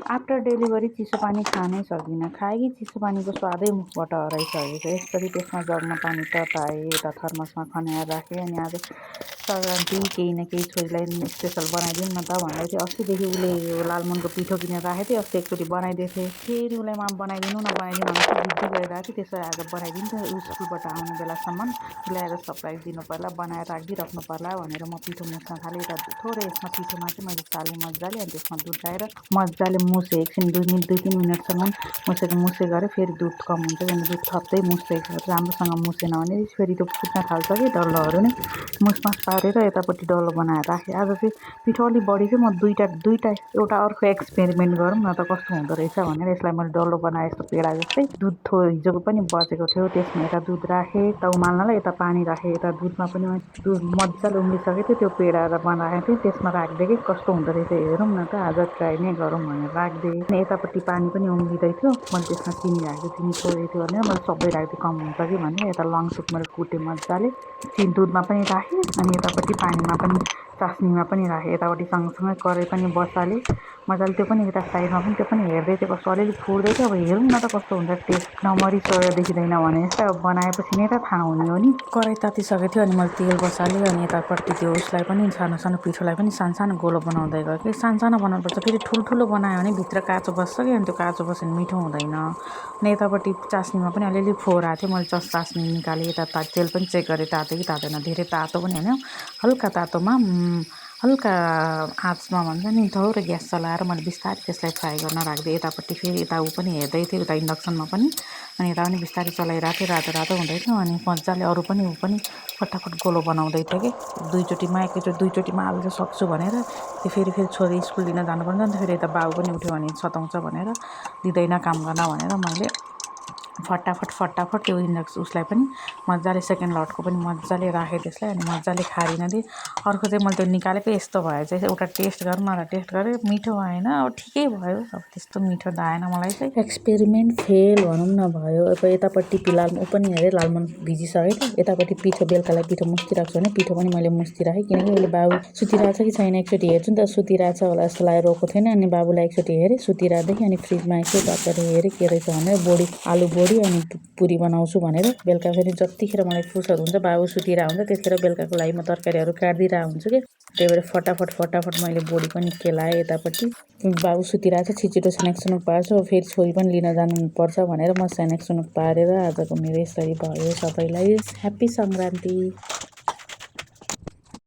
After delivery चिसो पानी खानै सक्दिनँ। खाएकी चिसो पानीको स्वादै मुखबाट हराइसकेको। यसरी त्यसमा जगमा पानी तताएँ, यता थर्मसमा खन्याएर राखेँ। अनि आज सङ्क्रान्ति केही न केही छोरीलाई स्पेसल बनाइदिउँ न त भन्दै थियो। अस्तिदेखि उसले यो लालमोहनको पिठो किनेर राखेको थिएँ। अस्ति एकचोटि बनाइदिएको थिएँ। फेरि उसलाई बनाइदिनु न बनाइदिनु भनेर जिद्दी गरिरहेको थिएँ। त्यसो आज बनाइदिन्छु ऊ स्कुलबाट आउने बेलासम्म उसलाई आज सरप्राइज दिनु पर्ला, बनाएर राखिदिइराख्नु पर्ला भनेर म पिठो मुस्न थालेँ। यता थोरै यसमा पिठोमा चाहिँ मैले चालेँ मजाले। अनि त्यसमा दुध हालेर मजाले मुसेँ। एकछिन 2-3 मिनटसम्म मुसे गरेँ। फेरि दुध कम हुन्छ भने दुध थप्दै मुस्दै राम्रोसँग मुसेन भने फेरि त्यो फुट्न थाल्छ कि डल्लोहरू नै मुसमास पारेर यतापट्टि डल्लो बनाएर राखेँ। आज चाहिँ पिठो अलिक बढी थियो। म दुईवटा एउटा अर्को एक्सपेरिमेन्ट गरौँ न त कस्तो हुँदो रहेछ भनेर यसलाई मैले डल्लो बनाएँ। यस्तो पेडा जस्तै दुध हिजोको पनि बचेको थियो। त्यसमा यता दुध राखेँ त उमाल्नलाई, यता पानी राखेँ। यता दुधमा पनि दुध मजाले उम्लिसकेको थियो। त्यो पेडा बनाएको थिएँ त्यसमा राखिदिएँ कि कस्तो हुँदो रहेछ हेरौँ न त आज ट्राई नै गरौँ भनेर राखिदिएँ। अनि यतापट्टि पानी पनि उम्लिँदै थियो। मैले त्यसमा चिनी राखिदिएँ। चिनी थोरै थियो भनेर मैले सबै राखिदिएँ कम हुन्छ कि भनेर। यता लङसुक मैले कुटेँ मजाले। दुधमा पनि राखेँ अनि यतापट्टि पानीमा पनि चास्नीमा पनि राखेँ। यतापट्टि सँगसँगै कराई पनि बसालेँ मजाले। त्यो पनि यता साइडमा पनि त्यो पनि हेर्दै थियो कस्तो अलिअलि फुट्दै थियो। अब हेरौँ न त कस्तो हुन्छ टेस्ट। नमरी सोया देखिँदैन भने जस्तै अब बनाएपछि नै त थाहा हुने हो नि। कराई तातिसकेको थियो अनि मैले तेल बसालेँ। अनि यतापट्टि त्यो उसलाई पनि सानो सानो पिठोलाई पनि सानो गोलो बनाउँदै गएँ कि सानो बनाउनुपर्छ। फेरि ठुल्ठुलो बनायो भने भित्र काँचो बस्छ कि अनि त्यो काँचो बस्यो भने मिठो हुँदैन। अनि यतापट्टि चास्नीमा पनि अलिअलि फोहोर आएको थियो। मैले चास्नी निकालेँ। यता तेल पनि चेक गरेँ तातो कि तातो होइन। धेरै तातो पनि होइन, हल्का तातोमा हल्का आँचमा भन्छ नि थोरै ग्यास चलाएर मैले बिस्तारै त्यसलाई फ्राई गर्न राखिदिएँ। यतापट्टि फेरि यता ऊ पनि हेर्दै थियो उता इन्डक्सनमा पनि। अनि यता पनि बिस्तारै चलाइरहेको थियो। रातो हुँदै थियो अनि मजाले अरू पनि ऊ पनि फटाफट गोलो बनाउँदै थियो कि दुईचोटिमा हाल्दै सक्छु भनेर। त्यो फेरि छोरी स्कुल लिन जानुपर्छ नि त। फेरि यता बाउ पनि उठ्यो भने सताउँछ भनेर दिँदैन काम गर्न भनेर मैले फटाफट त्यो उसलाई पनि मजाले सेकेन्ड लटको पनि मजाले राखेँ त्यसलाई। अनि मजाले खारिन दिएँ। अर्को चाहिँ मैले त्यो निकालेको यस्तो भयो चाहिँ एउटा टेस्ट गरौँ न त। टेस्ट गरेँ मिठो भएन, अब ठिकै भयो। अब त्यस्तो मिठो लागेन मलाई चाहिँ। एक्सपेरिमेन्ट फेल भनौँ न भयो। अब यतापट्टि ऊ पनि हेरेँ लालमोहन भिजिसकेको थियो। यतापट्टि पिठो बेलुकालाई पिठो मुस्तिरहेको छु भने पिठो पनि मैले मुस्तिराखेँ। किनकि अहिले बाबु सुतिरहेको छ कि छैन एकचोटि हेर्छु नि त। सुतिरहेको छ होला जस्तो लागेर रोएको थिएन। अनि बाबुलाई एकचोटि हेरेँ सुतिरहेदेखि। अनि फ्रिजमा एकचोटि टक्कर हेरेँ के रहेछ भनेर आलु बोडी अनि पुरी बनाउँछु भनेर। बेलुका फेरि जतिखेर मलाई फुर्सद हुन्छ बाबु सुतिरहेको हुन्छ त्यतिखेर बेलुकाको लागि म तरकारीहरू काटिदिरहेको हुन्छु कि। त्यही भएर फटाफट मैले बोडी पनि केलाएँ। यतापट्टि बाबु सुतिरहेको छ छिटो सेनेक पार्छु। फेरि छोरी पनि लिन जानुपर्छ भनेर म सेनेक पारेर आजको मेरो यसरी भयो। सबैलाई ह्याप्पी सङ्क्रान्ति।